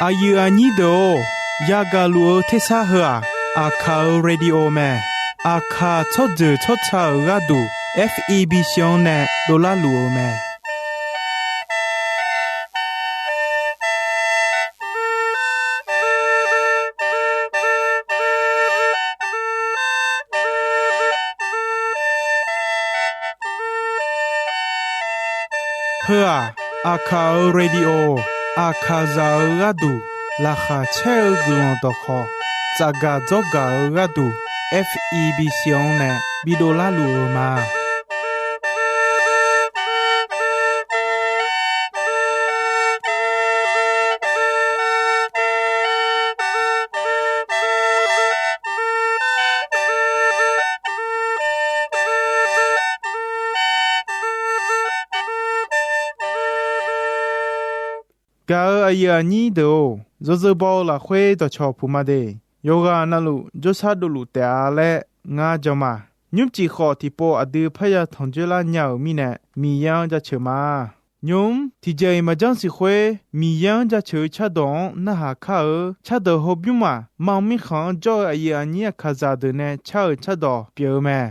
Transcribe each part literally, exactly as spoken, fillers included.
Aqyuif aqnyir deuq-or, yagaq luf-eu tersar heu-aq, Aqkaq-euq radio mae. Aqkaq tsawrjeuq tsawrca-euq gharduq, F E B C-anr nae dovlar luf-eu mae. Heu-aq, Aqkaq-euq radio, Aqkaqzaq-euq gharduq laqkhaq caer-eu guiqlanq dawqkhawq, tsafgaq dzawrgaq-eu gharduq, F E B C-anr nae bidov larluf-eu ma. Gaq-euq aqyuif aqnyir deuq-or, yawzeu baw-eu lafkhoer dawqcawq puq ma de. Yawqghaq navluf jawrshar dovluf taef-a laer ngar jan ma. Nymrcif khawf tiqpov aqdui parya tanqjoer lar nya-euq mirnae, Miqyaer-anr jaceuq ma. Nymq-mr tiqjeq-iq maqjanr siq khoer, Miqyaer-anr jaceuq-eu cardawq-anr narhaq kar-eu cardawq hawbymr maq, mar mirkhanq-anr jawr-eu aqyuif aqnyir Aqkaqzaq deuq nae car-euq cardawq pyeuf-eu mae.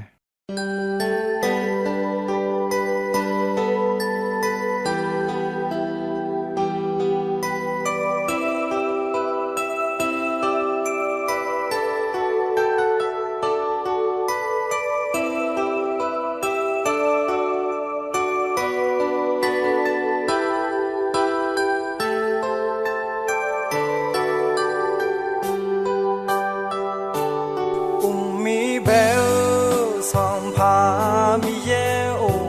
Uqmir bae-eu Sanqpaq Miqyaer-or,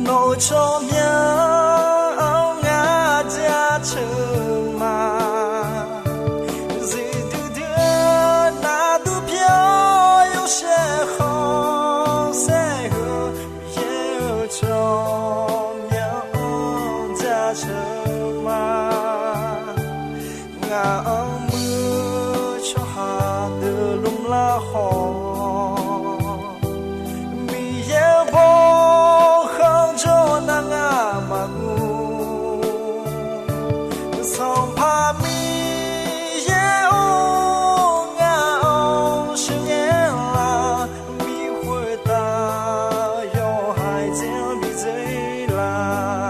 nawq-euq tsawrmyanr-anr ngar jaceuq ma. Zifduidui-eu nardur pyawr yawshaef khanqsaer heu, Miqyaer-euq tsawrmyanr-anr jaceuq ma. Ngaq-anr muiq-eu tsawrhaq deuq lmr lar khawf, Miqyaer-euq bawkhanq jawr nar ngar maqguv. Sanqpaq Miqyaer-or, ngaq-anr sheuqghae lar, mi khoertav yawhaiq dzaer-anr bidzae lar.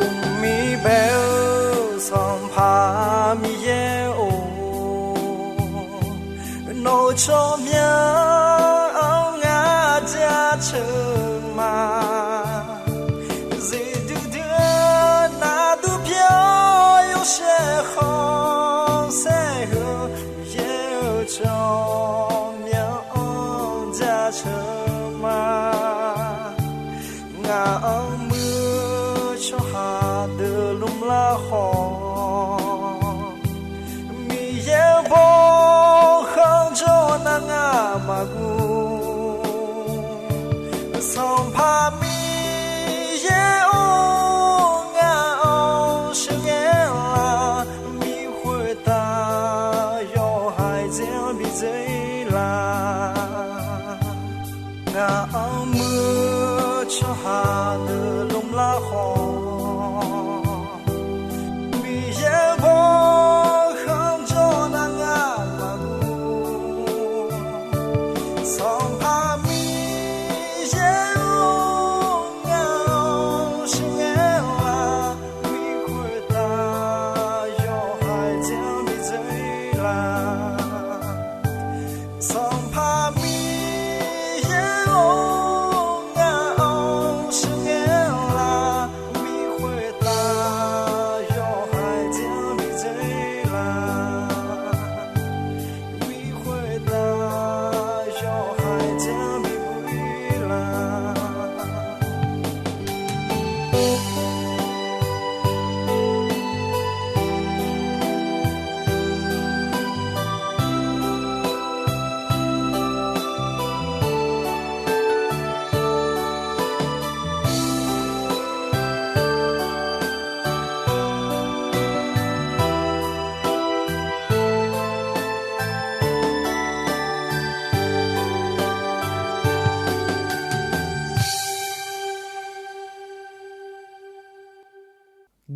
Uqmir bae-eu Sanqpaq Miqyaer-or, nawq-euq tsawrmyanr-anr ngar jaceuq ma. Zifduidui-eu nardur pyawr yawshaef khanqsaer heu, Miqyaer-euq tsawrmyanr-anr jaceuq ma. Ngaq-anr muiq-eu tsawrhaq deuq lmr lar khawf, Miqyaer-euq bawkhanq jawr nar ngar maqguv. Sanqpaq Miqyaer-or, ngaq-anr sheuqghae lar, mi khoertav yawhaiq dzaer-anr bidzae lar. Ngaq-anr muiq-eu tsawrhaq deuq lmr lar khawf, Miqyaer-euq bawkhanq jawr nar ngar maqguv. Sanqpaq Miqyaer-or, ngaq-anr sheuqghae lar, mi khoertav yawhaiq dzaer-anr bidzae lar. Sanqpaq Miqyaer-or, ngaq-anr sheuqghae lar,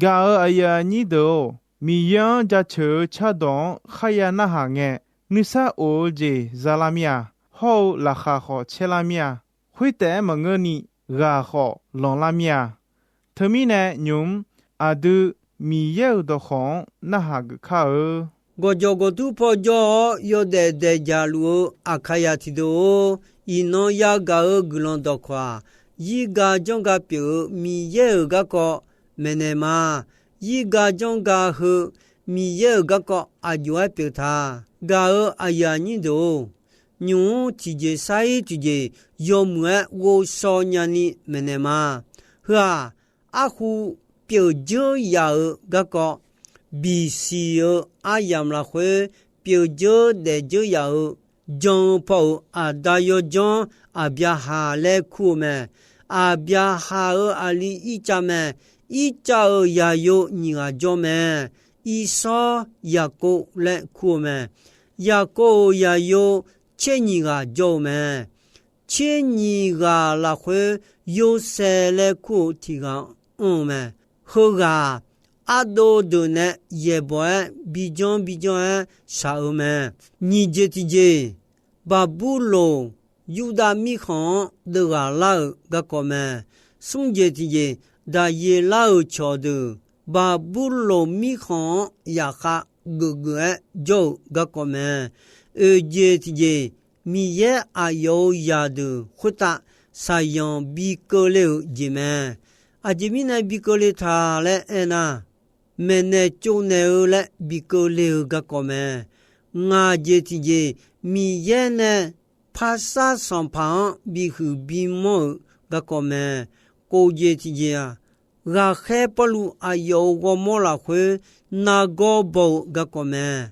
Gaq-euq aqyuif aqnyir deuq-or, Miqyaer-anr jaceuq-eu cardawq-anr kharya narhaq ngae, nuisar of-eu jeq za lar mir-a. Hawr-eu laqkhaq khawf caer lar mir-a. Khoertaef-aer maqngeurni, ghaq khawf lanqlar mir-a. Teumirnae nymq-mr aqdui Miqyaer-euq dawqkawq-anr narhaq geuf kar-eu. Gawqjawq gawqtur paw jawr-awr yawdaef daeqdzaq luf-eu Aqkaqyaq tiqdeuq-or, iqnan yagaq-eu guiqlanq dawqkawq-aq, zirga janrga pyeuf-eu Miqyaer-euq garkawv maeqnaeq ma. Zirga janrga heu Miqyaer-euq garkawv aqjox-aer pyeuf ta. Gaq-euq aqyuif aqnyir deuq-or, nymq-mr tiqjeq sar-ir tiqjeq yawmuiq-aer ghovshaw nyani maeqnaeq ma. Heu-aq, arhu pyeuf dzeur yaf-euq garkawv, bisiq-eu aryamq lafkhoer pyeuf dzeur daef dzeur yaf-eu, jan-eu paw-euq aqda yawdzanr Aqbyaqhaq laer kur-eu mae. Aqbyaqhaq-euq aqli Irtsav mae. Irtsav-euq yaqyo nyiq ghaq jawr mae. Irsawr Yaqkov laer kur-eu mae. Yaqkov-euq yaqyo tser nyiq ghaq jawr-eu mae. Tser nyiq ghaq lafkhoer Yorsaev laer kur-eu tiq ghaq anr-eu mae. Heughaq-aq, ardov deuq nae yaeqbawq-aer bijanr bijanr-aer shaq-eu mae. Nyiq jeq tiqjeq, Baqburloq Yurdav mirkhanq-anr deuvghaq lar-euq garkawv mae. Smr jeq tiqjeq, Daqyeqlar-euq cawqdeuq Baqburloq mirkhanq-anr yaqkhav geufgeuf-aer jawr-euq garkawv mae. Oeq jeq tiqjeq, Miqyaer aqyawf-euq zaqdeuq khoertav saqyanq bi keuvle-euq jeq mae. Aqjeq mirnae bi keuvle ta laer aernar, maeqnaeq tsovnaeq-eu laer bi keuvle-eu garkawv mae. Ngaq jeq tiqjeq, Miqyaer nae parsar sanqpaq-anr bihuiq bimawr-euq garkawv mae. Kof jeq tiqjeq-aq, ghaqkhaer Pawrluv aqyawf-euq ghawrmawr lafkhoer nargawr baw-eu garkawv mae.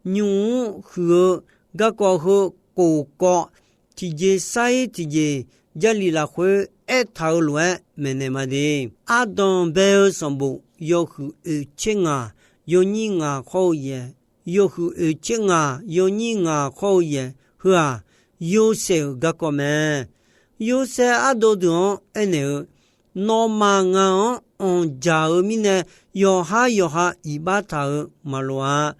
Nymq-mr huiq-eu garkawv heu kof kawv, tiqjeq sar-ir tiqjeq Jarlif lafkhoer aertaq-eu lof-aer maeqnaeq ma de. Ardanq bae-eu sanqbof yawhuiq oeq tser ngaq yawnyir ngaq khawr-eu yaeq, yawhuiq oeq tser ngaq yawnyir ngaq khawr-eu yaeq heu-aq, Yorsaev-euq garkawv mae. Yorsaev ardov deuq-anr aernaeq-eu, Nawmaf ngaq-anr anqdzaq-eu mirnae, yawqhar yawqha iqbax taq-euq maqloq-a.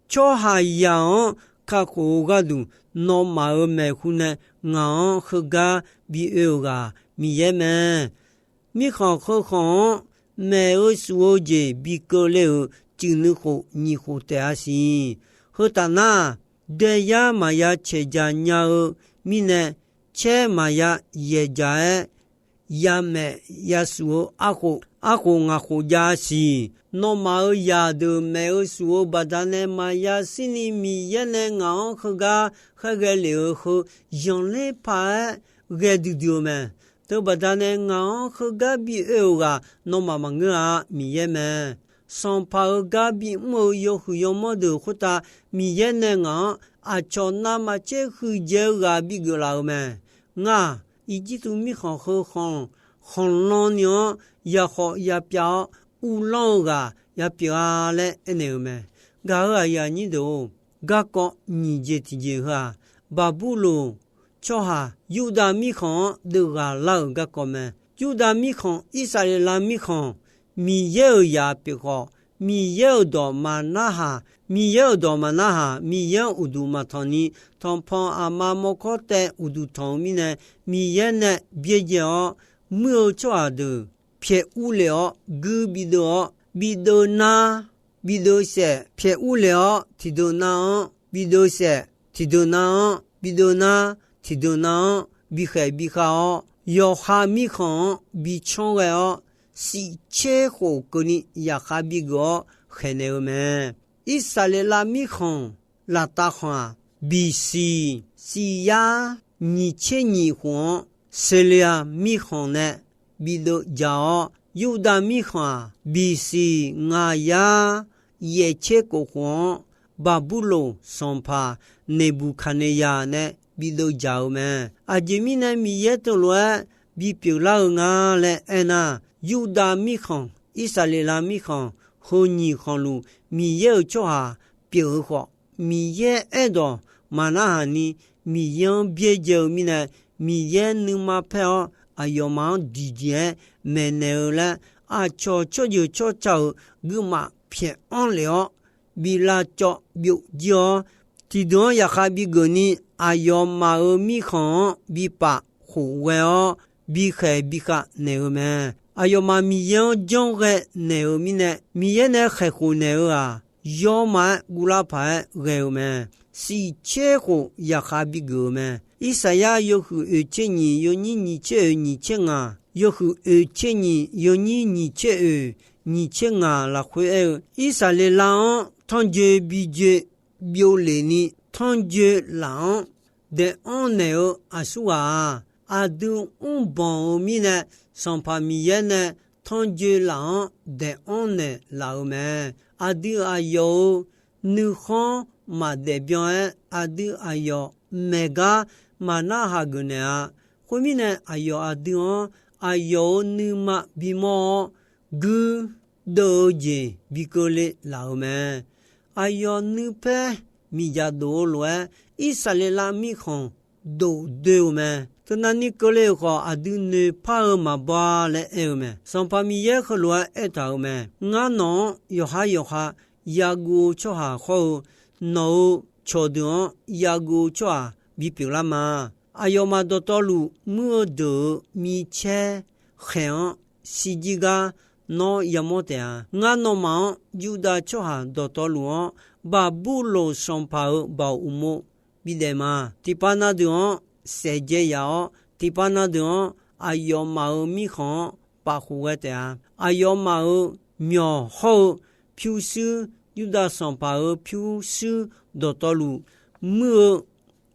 Tsawrhaqzaq-anr kakhof-eu gharduq, nawmaf-euq maeqhu nae ngaq-anr heugar bi oe-euq ghaq Miqyaer mae. Mirkhanq heu khanq-anr maeq-eu shuf-eu jeq bi keuvle-euq cuif nuikhof nyiq khof taef-a siq. Heu tafnar, daeyar maqya caeqdzaq nya-eu mirnae, caer maqya yaeqdzaq-aer yamaeq yashuf-eu arkhof, arkhof ngaq khof jav-a siq. Nawmaf-euq zaqdeuq maeq-eu shuf-eu baqdanae maqya shirni Miqyaer nae ngaq-anr heugar khaerghae lef-eu heu zanqler paq-aer ghae duidui-eu mae. Teubaqda nae ngaq-anr heugar bi oe-euq ghaq nawmaf maqngeur-a, Miqyaer mae. Sanqpaq-euq gar bimr-eu yawhuiq yawmawr deuq khoertav Miqyaer nae ngaq-anr aqcawq navmaqtser huiqdzaeq-eu ghaq bigeuf laf-euq mae. Ngar-aq, Irjirtuv mirkhanq heu khanq, khanqlan ni-anr yakhawf yapyav-awr uvlanr-eu ghaq yapyeuf-a laer aernaeq-euq mae. Gaq-euq aqyuif aqnyir deuq-or, garkawv nyiq jeq tiqjeq heu-aq, Baqburloq tsawrhaq Yurdav mirkhanq-anr deuvghaq lar-euq garkawv mae. Yurdav mirkhanq, Irsaqleqlav mirkhanq, Miqyaer-euq zaq pyeuf khawf, Miqyaer-euq dawq maqnarhaq, Miqyaer-euq dawq maqnarhaq, Miqyaer-anr uqduq maqtanq ni, tanqpanq aqma mawrkawr taev uqduq tanq-eu mirnae, Miqyaer nae byaerdzae-awr, muir-eu tsawrhaq deuq pyaeq urlef-awr guir bideuv-awr, bideuv nar, bideuv saef pyaeq urlef-awr tiqdeuq nav-anr bideuv saef, tiqdeuq nav-anr bideuv nar, tiqdeuq nav-anr bikhaeq bikhav-awr, yawqha mirkhanq-anr bi canr ghae-awr, siq tser khof keuvni yaqkhav bigeuf-awr khaeqnaeq-eu mae. Irsaqleqlav mirkhanq laftav khanq-aq, bisiq siq yar nyiq tser nyiq khof-anr Seqleq mirkhanq nae bideuv dzaq-awr, Yurdav mirkhanq-aq, bisiq ngaq yar yaef tser kof khof-anr Baqburloq sanqpaq Neqbuqkaqneqzaq nae bideuv dzaq-eu mae. Aqjeq mirnae Miqyaer teulof-aer bipyeuf lar-eu nga laer aernar, Yurdav mirkhanq, Irsaqleqlav mirkhanq heu nyiq khanqluf Miqyaer-euq tsawrhaq pyeuf-eu khawf, Miqyaer aerdawq maqnarhaq ni Miqyaer-anr byaerdzae-eu mirnae, Miqyaer nuima paer-awr aqyawfmaf-anr diqdiq-aer maeqnaeq-eu laer aqcawq tsawrjeuq tsawrca-euq guirmaf pyaeq-anr lef-awr, bi lavcawv byov jir-awr, tiqdeuq-anr yaqkhav bigeuf ni, aqyawfmaf-euq mirkhanq-anr bi paf khof ghae-awr, bikhaeq bikhav naeq-eu mae. Aqyawfmaf Miqyaer-anr janr ghae naeq-euq mirnae, Miqyaer nae khaeq khof naeq-eu-aq, yawrmaf-aer guvlar paq-aer ghae-eu mae. Siq tser khof yaqkhav bigeuf-eu mae. Irsaqyar yawhuiq oeq tser nyiq, yawnyir nyiq tser oeq nyiq tser ngaq, yawhuiq oeq tser nyiq, yawnyir nyiq tser oeq nyiq tser ngaq lafkhoer aer-eu, Irsaqleqlav-anr tanrjoe bijoe byovlef ni, tanrjoe laf-anr daeq-anr naeq-eu aqsurghaq-aq, aqdui mrbanq-eu mirnae, Sanqpaq Miqyaer nae tanrjoe laf-anr daeq-anr naeq laf-eu mae. Aqdui aqyawf-euq nuikhanr maqdaef byan-aer, aqdui aqyawf maeq gar maqnar hageuf naeq-a. Khoermirnae, aqyawf aqdui-anr aqyawf-euq nuima bimawr-awr, guirdeuv-eu jeq bi keuvle laf-euq mae. Aqyawf nuipaer miqdzaq dof-eu lof-aer, Irsaqleqlav mirkhanq dof doe-eu mae. Teunavni keuvle-euq khawf, aqdui noeqpar-eu maqbaw-a laer aer-eu mae. Sanqpaq Miqyaer heulof-aer aertaq-euq mae. Ngar nawq-anr yawqhar yawqha yaguv-eu tsawrhaq hawr-eu, nawq-euq cawqdeuq-anr yaguv-eu tsawrhaq bipyeuf lar ma. Aqyawfmaf dawqtawvluf muir-eu deuq-euq micaer khaeq-anr shirjir gar nawr yamawr taef-a. Ngar nawmaf-anr Yurdav tsawrhaq dawqtawvluf-anr Baqburloq sanqpaq-euq baoq uqmov bidaef ma. Tiqpav na deuq-anr saef dzae yaf-awr, tiqpav na deuq-anr aqyawfmaf-euq mirkhanq-anr pafkhof ghae taef-a. Aqyawfmaf-euq myawq hawr-eu pyurshuir, Yurdav sanqpaq-euq pyurshuir dawqtawvluf muir-eu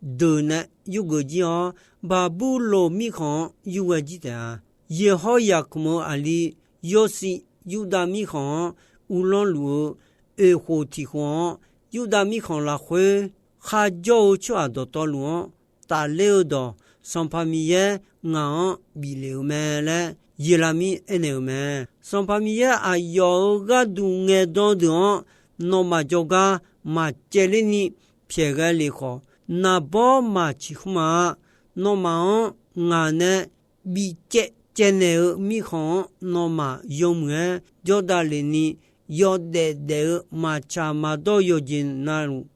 deuq nae yurgeuf jir-awr, Baqburloq mirkhanq-anr yurghae jir taef-a. Yeqhawr yaqkmq-eu aqli yawsiv Yurdav mirkhanq-anr uvlanr luf-eu oeq khof tiq khof-anr, Yurdav mirkhanq lafkhoer kharjawr-eu tsawrhaq dawqtawvluf-anr tafler-eu dawq, Sanqpaq Miqyaer ngaq-anr bif lef-euq mae laer Yeqlaqmir aernaeq-euq mae. Sanqpaq Miqyaer aqyawf-euq gharduq ngaeqdan deuq-anr nawmaf jawrgar maqcaevler ni pyaeqghae lef khawf, naqbawr maq ciqkhmr-a. Nawmaf-anr ngaq nae bicaev caevnaeq-eu mirkhanq-anr nawmaf yawmuiq-aer jawrdav lef ni, yawdaef daef-eu maqtsaq maqdawr yawqjeq navluf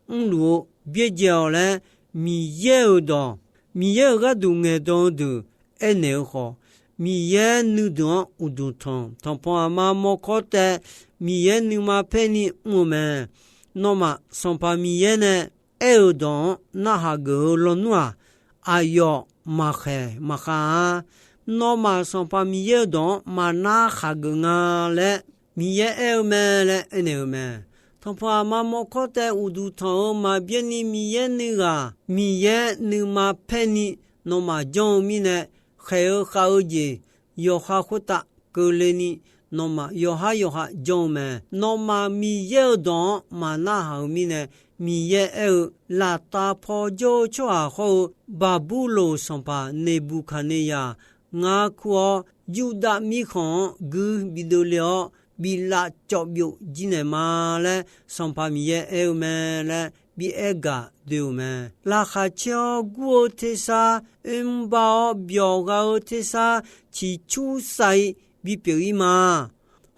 mrluf-eu byaerdzae-awq laer, Miqyaer-euq dawq, Miqyaer-euq gharduq ngaeqdan-eu deuq aernaeq-eu khawf, Miqyaer nuideuq-anr uqduq tanq, tanqpanq aqma mawrkawr taev, Miqyaer nuima paer ni mr-eu mae. Nawmaf Sanqpaq Miqyaer nae aer-euq dawq-anr narhaq geuf-eu lawnmr-aq, aqyawf maqkhaeq maqkhav-a. Nawmaf Sanqpaq Miqyaer-euq dawq-anr maqnar khaq geuf nga laer Miqyaer aer-eu mae laer aernaeq-eu mae. Tanqpanq aqma mawrkawr taev uqduq tanq-euq maqbyaer ni Miqyaer nuighaq, Miqyaer nuima paer ni nawmaf janr-eu mirnae, khaeq-eu khav-eu jeq yawqha khoertav keuvle ni, nawmaf yawqhar yawqha janr-eu mae. Nawmaf Miqyaer-euq dawq-anr maqnarhaq-eu mirnae, Miqyaer aer-eu, Laftav paw jawr-eu tsawrhaq hawr-eu Baqburloq sanqpaq Neqbuqkaqneqzaq ngar kur-awr, Yurdav mirkhanq-anr guir bidov le-awr, bi lavcawv byov jir naeq ma laer Sanqpaq Miqyaer aer-eu mae laer bi aer gaq doe-euq mae. Laqkhaq caer-awr gur-eu tersar, oermr bar-awr byawq gha-eu tersar, ciqcur sav-ir bipyeuf-ir ma.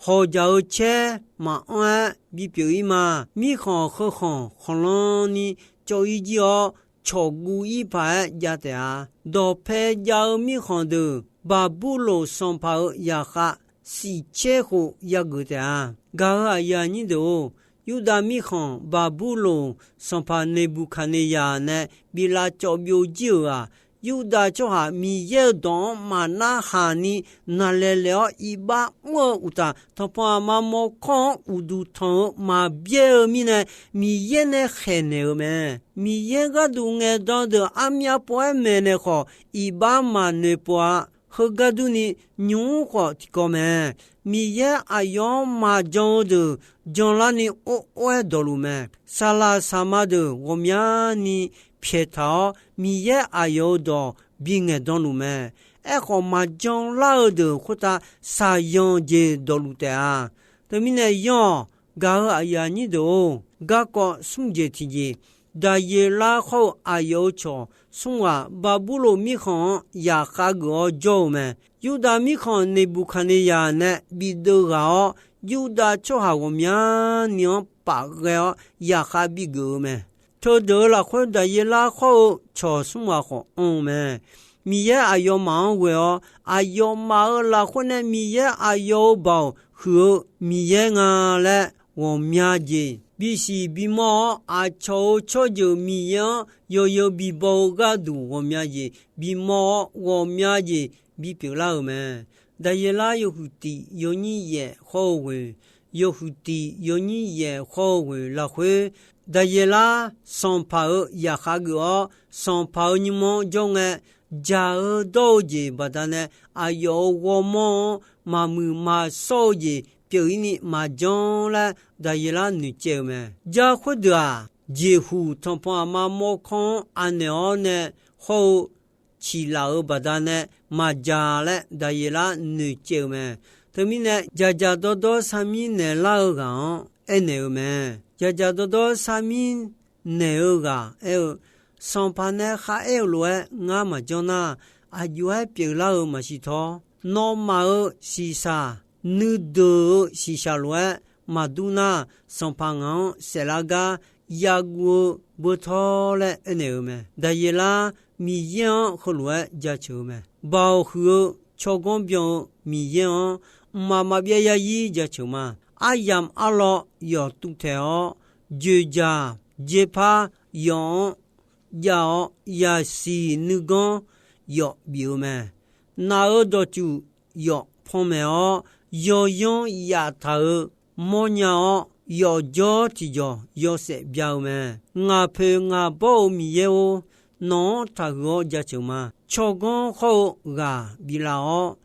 Hawqjaq-eu caer maqanr-aer bipyeuf-ir ma. Mirkhanq heukhanq khanqlan ni cawv-ir jir-awr, cawqguv-ir paq-aer jav taef-a. Dawqpae jav-eu mirkhanq deuq, Baqburloq sanqpaq-euq zaqkhav siq caer khof yageuf taef-a. Gaq-euq aqyuif aqnyir deuq-or, Yurdav mirkhanq Baqburloq sanqpaq Neqbuqkaqneqzaq nae bi lavcawv byovjir-euq-aq, Yurdav tsawrhaq Miqyaer-euq dawq-anr maqnarhaq ni naqlaeq laeq-awr iqbax mr-eu uqtaf, tanqpanq aqma mawrkawr-anr uqduq tanq-eu maqbyaer-eu mirnae, Miqyaer nae khaeqnaeq-eu mae. Miqyaer gharduq ngaeqdan deuq armyav pov-aer maeqnaeq khawf, iqbax maqnoeq pov-a. Heugar durni, nymq-mr khawf tiqkawv mae. Miqyaer aqyawf-anr maqjan-eu deuq janlarni or or-aer dawqluf mae. Saqlaq saqma deuq ghawqmyani pyaeqtaq-awr, Miqyaer aqyawf-euq dawq bi ngaeqdan luf mae. Aerkhawf, maqjan lar-eu deuq khoertav saqyanq jeq dawqluf taef-a. Teumirnae yanr-awq. Gaq-euq aqyuif aqnyir deuq-or, garkawv smr jeq tiqjeq, Daqyeqlar khawr-eu aqyawf-euq cawq smr ghaq Baqburloq mirkhanq-anr yaqkhav geuf-awr jawr-eu mae. Yurdav mirkhanq Neqbuqkaqneqzaq nae bideuv ghaq-awr, Yurdav tsawrhaq ghawqmyani-anr paf ghae-awr yaqkhav bigeuf-eu mae. Teudeuq-euq lafkhoer Daqyeqlar khawr-eu cawq smr ghaq khawf anr-eu mae. Miqyaer aqyawfmaf-anr ghoe-awr, aqyawfmaf-euq lafkhoer nae Miqyaer aqyawf-euq baoq huiq-eu Miqyaer nga laer ghawqmya jeq bisiq bimawr-awr, aqcawq-euq tsawrjeuq Miqyaer-anr yawzeu bibaw-eu gharduq ghawqmya jeq bimawr-awr, ghawqmya jeq bipyeuf lar-euq mae. Daqyeqlar yawhuiq tiq yawnyir yaef khawr-eu ghoeq, yawhuiq tiq yawnyir yaef khawr-eu ghoeq lafkhoer, Daqyeqlar sanqpaq-euq yaqkhav geuf-awr, sanqpaq-euq nymr-anr jawr ngae, jaq-eu dawr-eu jeq baqdanae aqyawf-euq ghawrmawr-anr maqmuiq maqshawr-eu jeq pyeuf-ir ni maqjanr laer Daqyeqlar noeqcaev-eu mae. Jar khoerdeuq-aq, jeqhuq tanqpanq aqma mawrkawr-anr anaeq-awr nae hawr-eu ciqlaf-euq baqdanae maqjaq laer Daqyeqlar noeqcaev-eu mae. Teumirnae, dzaqdzaq dawrdawr sarmir naeqlar-eu ghaq-anr aernaeq-eu mae. Dzaqdzaq dawrdawr sarmir naeq-eu ghaq aer-eu, Sanqpaq nae kharaer-euq lof-aer ngar maqjanr nar, aqjox-aer pyeuflar-eu maqsiq tawr. Nawmaf-euq shiqshaq, nuideuq-eu shiqshaq lof-aer maqdur nar, Sanqpaq ngaq-anr saeflar gar yaguv-eu beu tawr laer aernaeq-eu mae. Daqyeqlar Miqyaer-anr heulof-aer jaceuq-eu mae. Baoq huiq-eu tsawrganr byan-eu Miqyaer-anr mqmaq maqbyav yazir jaceuq ma. Aryamq arlawr yawf tuvtaeq-awr, dzoeqdzaq dzoerpar yawf-anr jav-awr, yasiq nuiganr yawf bif-eu mae. Naq-euq dawqtsuif yawf panmaeq-awr, yawyanr yaftaq-euq mawrnya-awr, yawfjawr tiqjawq yawshaef bya-eu mae. Ngaq poeq ngaq bawr-eu Miqyaer-or, nawq-anr taqhuiq-awr jaceuq ma. Tsawrganr khawr-eu ghaq biflaf-awr,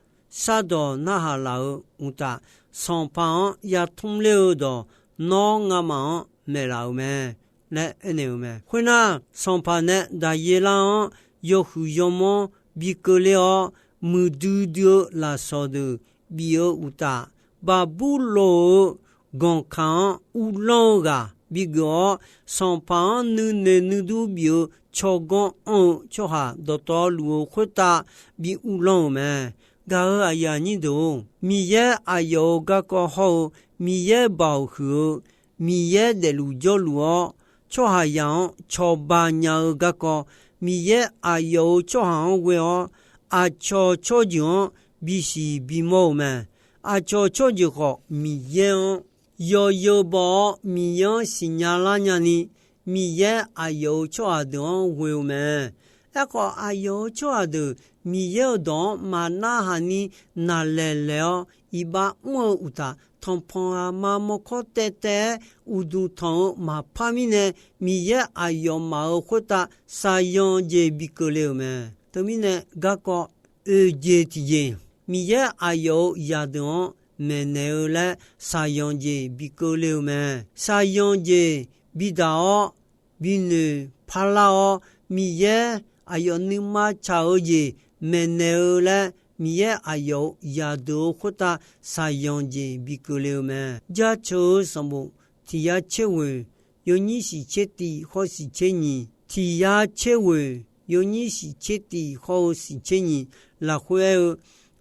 shardawq narhaq laf-euq uqtaf, Sanqpaq-anr yatmr ler-eu dawq nawr ngamaf-anr maeqlaf-euq mae laer aernaeq-eu mae. Khoernar, Sanqpaq nae Daqyeqlar-anr yawhuiq yawmanr bi keuvler-awr, muiqdui dui-eu lafsawq deuq bif-eu uqtaf, Baqburloq-euq ganqkaq-anr uvlanr-eu ghaq bigeuf-awr, Sanqpaq-anr nuinoeq nuidur bif-eu tsawrganr anr-eu tsawrhaq dawqtawvluf-eu khoertav bi uvlanr-euq mae. Gaq-euq aqyuif aqnyir deuq-or, Miqyaer aqyawf-euq garkawv hawr-eu, Miqyaer baoq huiq-eu, Miqyaer daefluf jawrluf-awr, tsawrhaqzaq-anr cawba nya-eu garkawv, Miqyaer aqyawf-euq tsawrhaq-anr ghoe-awr, aqcawq tsawrjeuq-anr bisiq bimawr-eu mae. Aqcawq tsawrjeuq khawf, Miqyaer-anr yawzeu baw-awr, Miqyaer-anr siqnya lar nyani, Miqyaer aqyawf-euq tsawrhaq deuq-anr ghoe-eu mae. Aerkhawf, aqyawf-euq tsawrhaq deuq Miqyaer-euq dawq-anr maqnarhaq ni naqlaeq laeq-awr, iqbax mr-eu uqtaf, tanqpanq aqma mawrkawr taev taev-aer uqduq tanq-eu maqpar mirnae, Miqyaer aqyawfmaf-euq khoertav saqyanq jeq bi keuvle-euq mae. Teumirnae, garkawv oeq jeq tiqjeq, Miqyaer aqyawf-euq zaqdeuq-anr maeqnaeq-eu laer saqyanq jeq bi keuvle-eu mae. Saqyanq jeq bidaq-awr, binoeq parlar-awr, Miqyaer aqyawf nuima tsaq-eu jeq maeqnaeq-eu laer, Miqyaer aqyawf-euq zaqdeuq-euq khoertav saqyanq jeq bi keuvle-eu mae. Jaceuq-eu sanqbof tiq yar tser ghoeq yawnyir shiq tser tiv khawr shiq tser nyiq, tiq yar tser ghoeq yawnyir shiq tser tiv khawr-eu shiq tser nyiq lafkhoer aer-eu,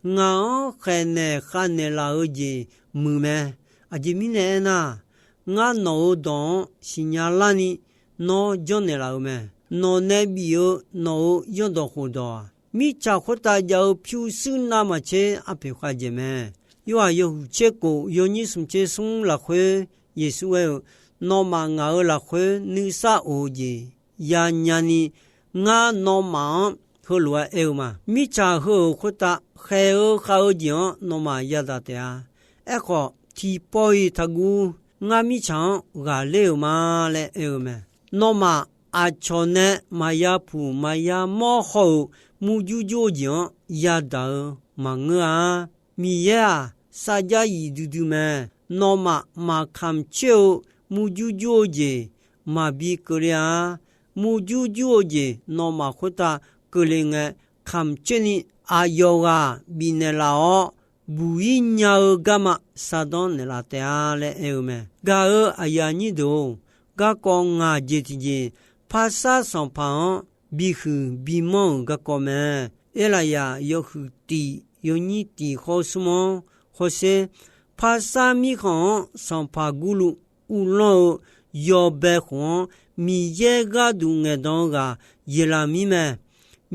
Ngaq-anr khaeqnaeq khavnaeq laf-eu jeq muiq mae. Aqjeq mirnae aernar, ngar nawq-euq dawq-anr siqnya larni nawr janrnaeq laf-eu mae. Nawq nae bif-eu nawq-euq zanrdawq khofdawq-aq, mirtsaq khoertav jav-eu pyurshuir navmaqtser arpoeq khavdzaeq mae. Yorhaq yawhuiq tser kof yawnyir smq tser smr lafkhoer Yeqsur aer-eu, Nawmaf ngaq-euq lafkhoer nuisar of-eu jeq yanya ni, ngar nawmaf-anr heulof-aer aer-eu ma. Mirtsaq heu-euq khoertav khaeq-eu khav-eu jeq-anr nawmaf yadaq taef-a. Aerkhawf, tiqpawf-iq taqguv. Ngar mirtsaq-anr ghaqler-euq ma laer aer-eu mae. Nawmaf aqcawq nae maqya puq maqya mawr haw-euq murjur jur-eu jeq-anr yadaq-eu maqngeur-a. Miqyaer-aq, sarjax zif duidui mae. Nawmaf maqkamq coer-eu murjur jur-eu jeq maqbi keuvle-a. Murjur jur-eu jeq nawmaf khoertav keuvle ngae, kamq coerni aqyawf ghaq bifnaeq laf-awr, buq-ir nya-eu garma shardanr naeqlaf taef-a laer aer-eu mae. Gaq-euq aqyuif aqnyir deuq-or, garkawv ngaq jeq tiqjeq, Parsar sanqpaq-anr bihuiq bimanr-euq garkawv mae. Erlaqyaq yawhuiq tiq yawnyir tiq khawr smr-anr hawsher. Parsar mirkhanq-anr sanqpaq Gurluv uvlanr-eu yawbae khof-anr, Miqyaer gharduq ngaeqdan-eu ghaq Yeqlaqmir mae.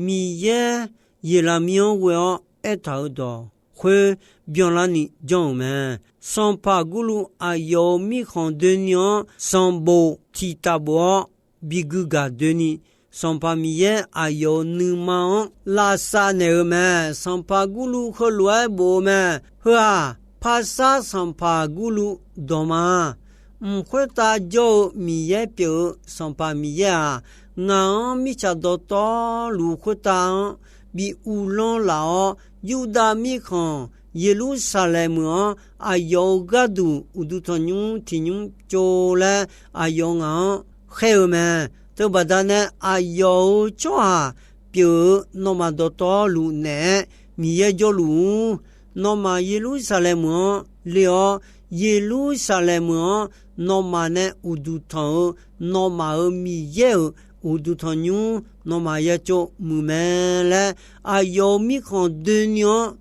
Miqyaer Yeqlaqmir-anr ghoe-awr aertaq-euq dawq khoer byanlarni janr-euq mae. Sanqpaq Gurluv aqyawf-euq mirkhanq doeni-anr sanqbof tiq taf bof-awr bi guigaq doeni, Sanqpaq Miqyaer aqyawf-euq nuima-anr lavsav naeq-eu mae. Sanqpaq Gurluv heulof-aer bof-eu mae. Heu-aq, Parsar sanqpaq Gurluv dawq ma. Mq khoertav jawr-eu Miqyaer pyeuf-eu Sanqpaq Miqyaer-aq, ngaq-anr mirtsaq dawqtawvluf khoertav-anr bi uvlanr laf-awr, Yurdav mirkhanq Yeqlursaqlaeq meuq-anr aqyawf-euq gharduq uqduq tanqnymr tiqnymr tsov laer aqyawf ngaq-anr khaer-eu mae. Teubaqda nae aqyawf-euq tsawrhaq pyeuf-eu nawmaf dawqtawvluf naeq-aer Miqyaer jawrluf-ur. Nawmaf Yeqlursaqlaeq meuq-anr le-awr, Yeqlursaqlaeq meuq-anr nawmaf nae uqduq tanq-eu nawmaf-euq Miqyaer-euq uqduq tanqnymr nawmaf ya tsov muiq mae laer, aqyawf-euq mirkhanq doeni-anr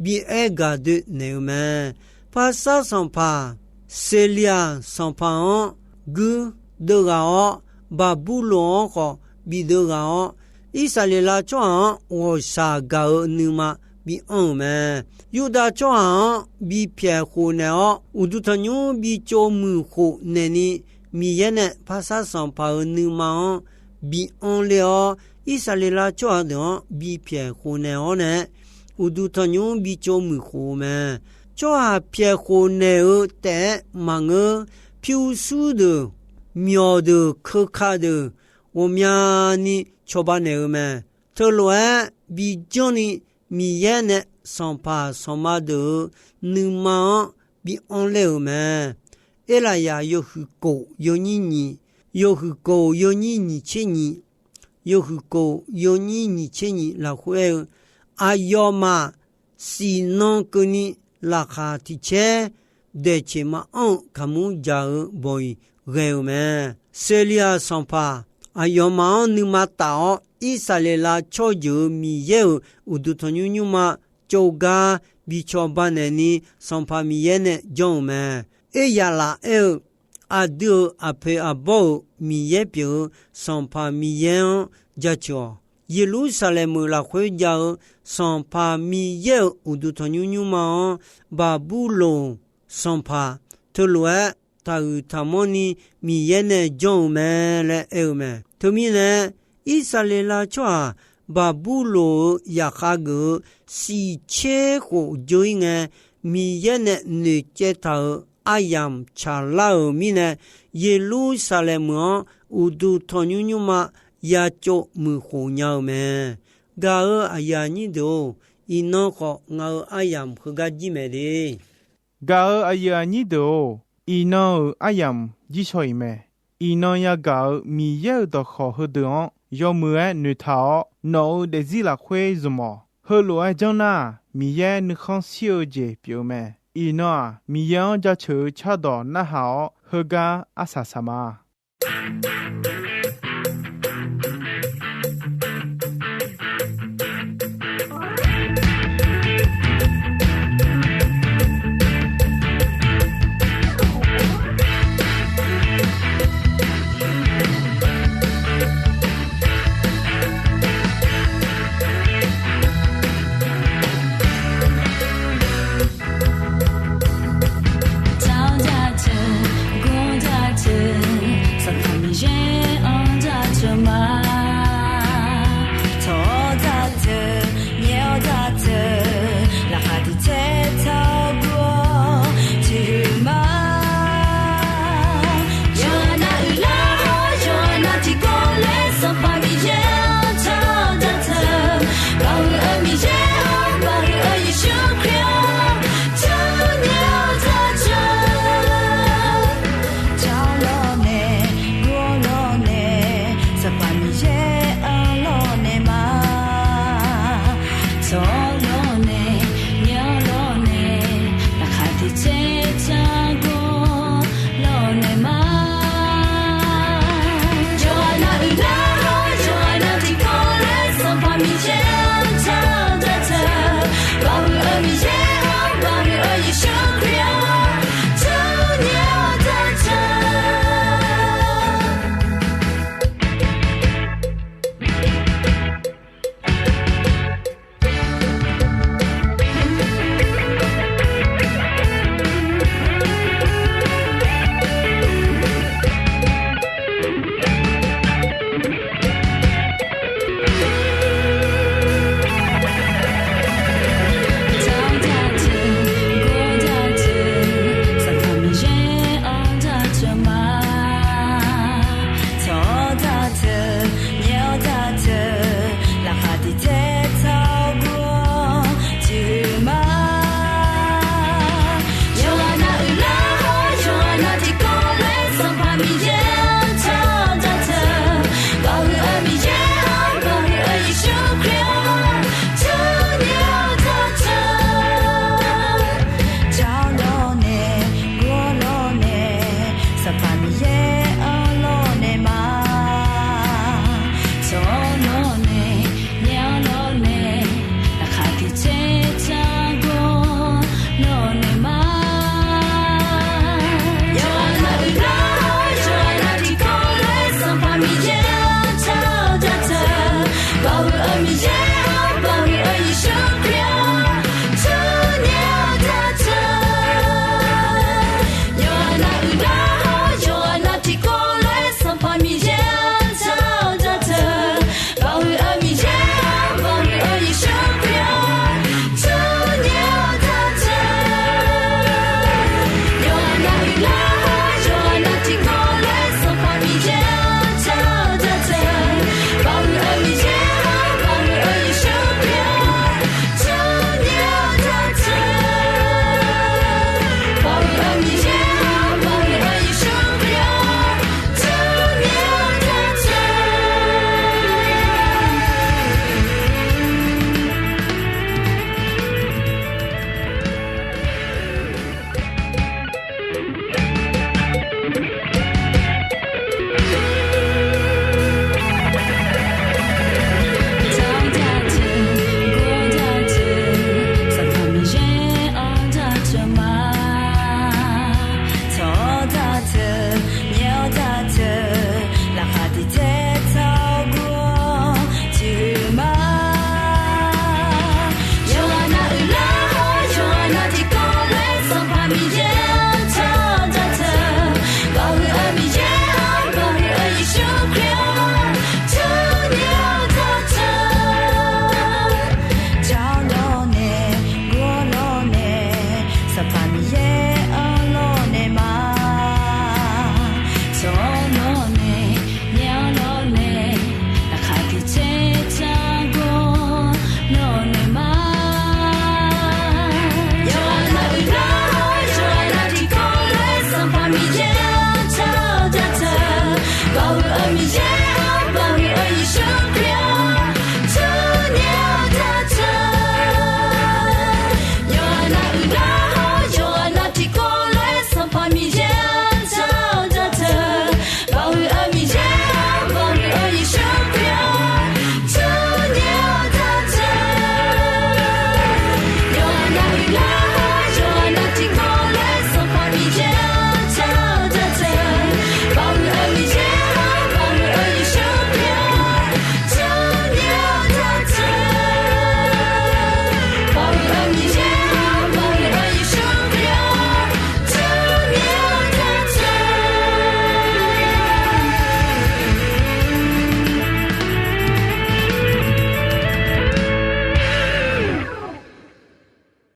bi aer gaq doe naeq-eu mae. Parsar sanqpaq Seqliaq sanqpaq-anr guir deuv ghaq-awr, Baqburloq-anr khawf bideuv ghaq-awr, Irsaqleqlav tsawrhaq-anr ghawqshaq gaq-eu nuima bi anr-euq mae. Yurdav tsawrhaq-anr bi pyaeq khof naeq-awr, uqduq tanqnymr bi tsov muiq khof naeqni, Miqyaer nae Parsar sanqpaq-euq nuima-anr bi anr ler-awr, Irsaqleqlav tsawrhaq deuq-anr bi pyaeq khof naeq-awr nae, uqduq tanqnymr bi tsov muiq khof-eu mae. Tsawrhaq pyaeq khof naeq-eu taef-aer maqngeur. Pyurshuir deuq, myawqdeuq, keuka deuq, ghawqmyani cawba naeq-eu mae. Teulof-aer bi janrni, Miqyaer nae sanqpaq sanqma deuq-euq nuima-anr bi anr ler-euq mae. Erlaqyaq yawhuiq kof yawnyir nyiq, yawhuiq kof yawnyir nyiq tser nyiq, yawhuiq kof yawnyir nyiq tser nyiq lafkhoer aer-eu, aqyawfmaf siqnan keuvni laqkhaq tiq caer daeqceq maqanr-eu kaqmur jaq-eu bawq-iq ghae-euq mae. Seqliaq sanqpaq aqyawfmaf-anr nuima taf-awr, Irsaqleqlav tsawrjeuq-euq Miqyaer-euq uqduq tanqnymr nymrma tsovgar bi cawba naeqni, Sanqpaq Miqyaer nae janr-euq mae. Eryaqlaf aer-eu, aqdui-euq aqpoeq aqbawr-euq Miqyaer pyeuf-eu Sanqpaq Miqyaer-anr jaceuq-awq. Yeqlursaqlaeq meuq lafkhoer jav-eu Sanqpaq Miqyaer-euq uqduq tanqnymr nymrma-anr, Baqburloq sanqpaq teulof-aer taqhuiq taqmanrni Miqyaer nae janr-eu mae laer aer-eu mae. Teumirnae, Irsaqleqlav tsawrhaq Baqburloq-euq zaqkhav geuf-eu shiq tser khof dzeur-ir ngae, Miqyaer nae noeqcaev taq-euq aryamq tsaqlar-euq mirnae, Yeqlursaqlaeq meuq-anr uqduq tanqnymr nymrma ya tsov muiqkhof nya-eu mae. Gaq-euq aqyuif aqnyir deuq-or, iqnan khawf ngaq-euq aryamq heugar jir mae de. Gaq-euq aqyuif aqnyir deuq-or, iqnan-euq aryamq jir shaw-iq mae. Iqnan yagaq-euq Miqyaer-euq dawqkawq heudeuq-anr yawmuiq-aer noeqtaq-awr, nawq-euq daefzir lafkhoer zmq-awq. Heulof-aer janr nar-aq, Miqyaer nuikhanr shir-eu jeq pyeuf-eu mae. Iqnan-aq, Miqyaer-anr jaceuq-eu cardawq narhaq-awr, heugar arsaq saq ma.